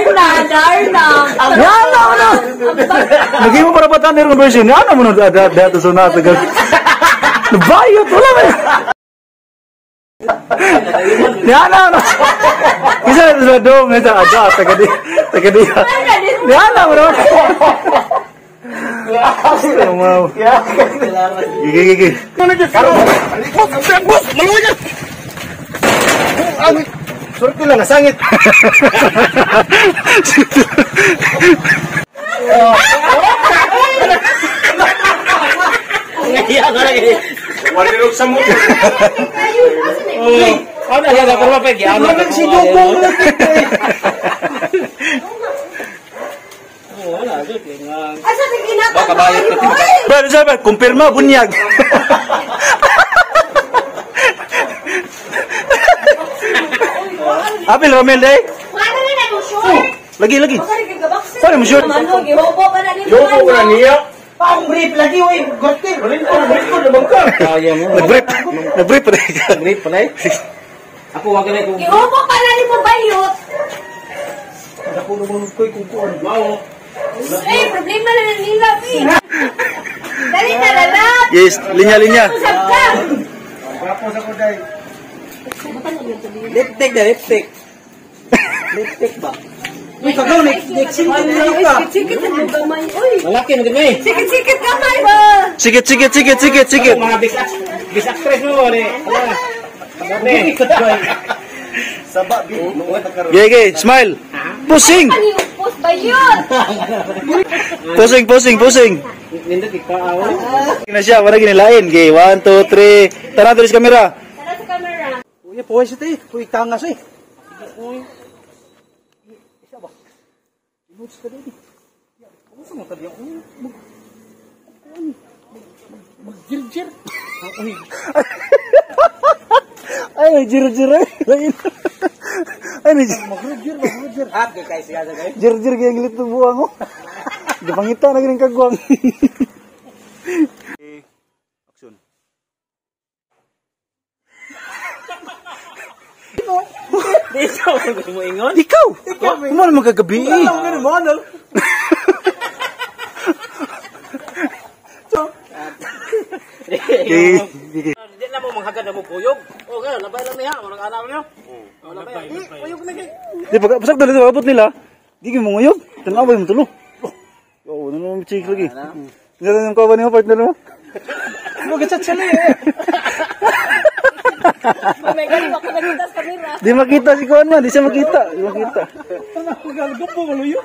Darna, Darna. Yan na mo na. Naging mo para patan ng version. Yan na mo na da da to sa natagal. Bayot wala ba? Yan na na. Isa na sa dong isa ada taga di taga di. Yan na mo na. Wow. Gigi gigi. Bus, maluwa. Surti lang, nasangit. Iya ka lagi. Walirog sa mo. Ano ya dapat apa ya? Ano nang si Dugong na Wala, jud nga. Asa di ginatag? Baka bayad ka, Pero sabi, kumpirma bunyag. Apil Romel day. Wala na na mo short. Lagi lagi. Sorry Sorry, mo short. Ano, gihobo pa na ni Yobo ko na niya. Ang brief lagi, oy. Gortir. Rinko, naman ka. Kaya mo. Nag-brief. Nag-brief pa rin. Brief pala eh. Ako wag na kung Gihobo pa na ni mo bayot. Ako naman ko'y kukuan. Wow. Eh, problema na na nila, eh. Dali na lalap. Yes, linya linya. Usap ka. Tapos ako dahil. Lipstick na lipstick. Lipstick ba? Uy, kagaw, next na ka. Sikit mo gamay. Uy, Malaki na gid sikit sikit gamay ba? Sikit sikit sikit sikit sikit. Mga bis actress mo ni. Wala. Saba, bi. Gigi, gigi, smile. Pusing. Ano yung post bayot? Pusing pusing pusing. Nindot ikaaw. Kina siya, wala ginilain. Okay, 1 2 3. Tara diri sa kamera. Tara sa camera. Uy, puwi siya tayo. Puwi tangas eh. Uy. Isa ba? Inuts ka din eh. Ano sa mga tabi ako? Mag-jir-jir. Ay, jir-jir ay. Ay, Mag-jir, mag-jir. Hap kay siya sa kay. jir-jir kay ang lito buwang mo. Gipangita na gining kagwang. Action. Di ikaw mo ingon. Ikaw! Ikaw! Mo naman kagabi eh. Ano mo, ano? Okay. Okay. Di na mo manghagad na mo puyog. O nga, labay lang niya, murag anak niyo. O labay. Di puyog lagi. Di pag pasak dali abot nila. Di gyud manguyog. Tan-away mo tulo. Oh, ano naman chicks lagi. Hindi na yung kawan niyo partner mo. Mag-chat sila eh. May ganun ako nakita sa camera. Di makita si kuan man, di siya makita. Di makita. Ano, galugo po, maluyo.